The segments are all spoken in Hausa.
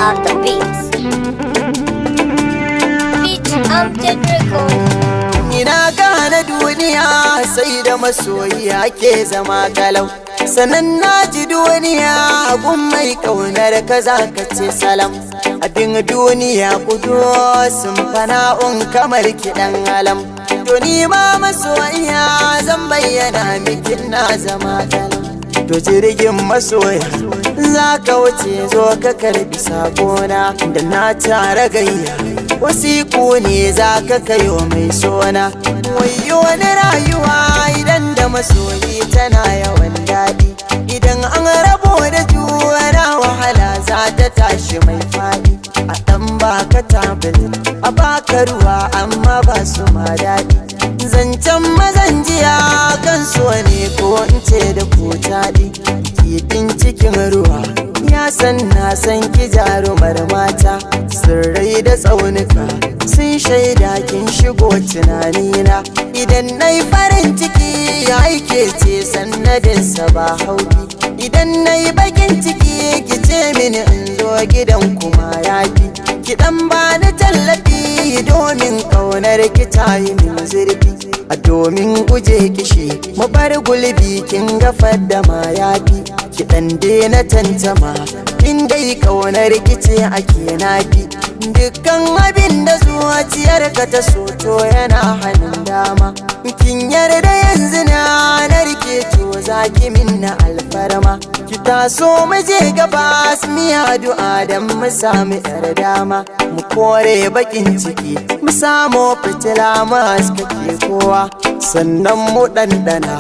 On the beats. Beat Amjad Records. Ina gane duniya sai da masoyi ake zama kalau. Sannan na ji duniya gun mai kaunar ka za ka ce salam. Abin duniya kudu sun fana'un kamar kiɗan alam. To ni ma masoyiya zan bayyana mikin na zama kalau. To jirgin masoya za ka wuce, zo ka karbi sakona da na tara gayya. Wasiku ne za ka kayo mai sona. Wayo wani rayuwa idan da masoyi tana yawan daɗi. Idan an rabo da juna, wahala za ta tashi mai faɗi. A ɗan baka tablet, a baka ruwa, amma ba su ma daɗi. Zancen mazan jiya kan so ne, ko in ce da ku taɗi. Kifin cikin ruwa ya san na san ki, jarumar mata. Sirrai da tsaunuka sun shaida kin shigo tunanina. Idan na yi farin ciki, ya aike ce sannadinsa ba hauki. Idan na yi bakin ciki, ki ce mini in zo gidan kuma yafi. Ki dan bani tallafi domin kaunar ki ta yi min zurfi. A domin guje kishi mu bar gulbi, kin ga fadda ma yafi. Ki dan daina tantama in dai kaunar ki ce ake nafi. Dukkan abin da zuciyar ka ta so, to yana hannun dama. Kin yarda yanzu na rike, to zaki min na alfarma. Ki taso mu je gabas mu yi addu'a dan mu sami yar dama. Mu kore bakin ciki, mu samu fitila mu haskake kowa. Sannan mu ɗanɗana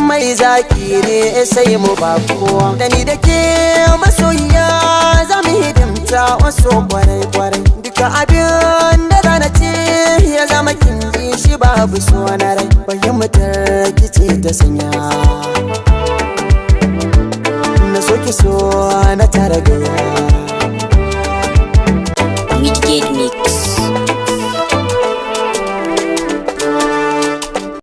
mai zaki ne sai mu ba kowa. Da ni da ke masoyiya za mu hidimta wasu kwarai kwarai. Duka abin da zana ce ya zama kin ji shi, babu so na rai. Fahimtar kice ta sanya na so ki, so na tara gaya.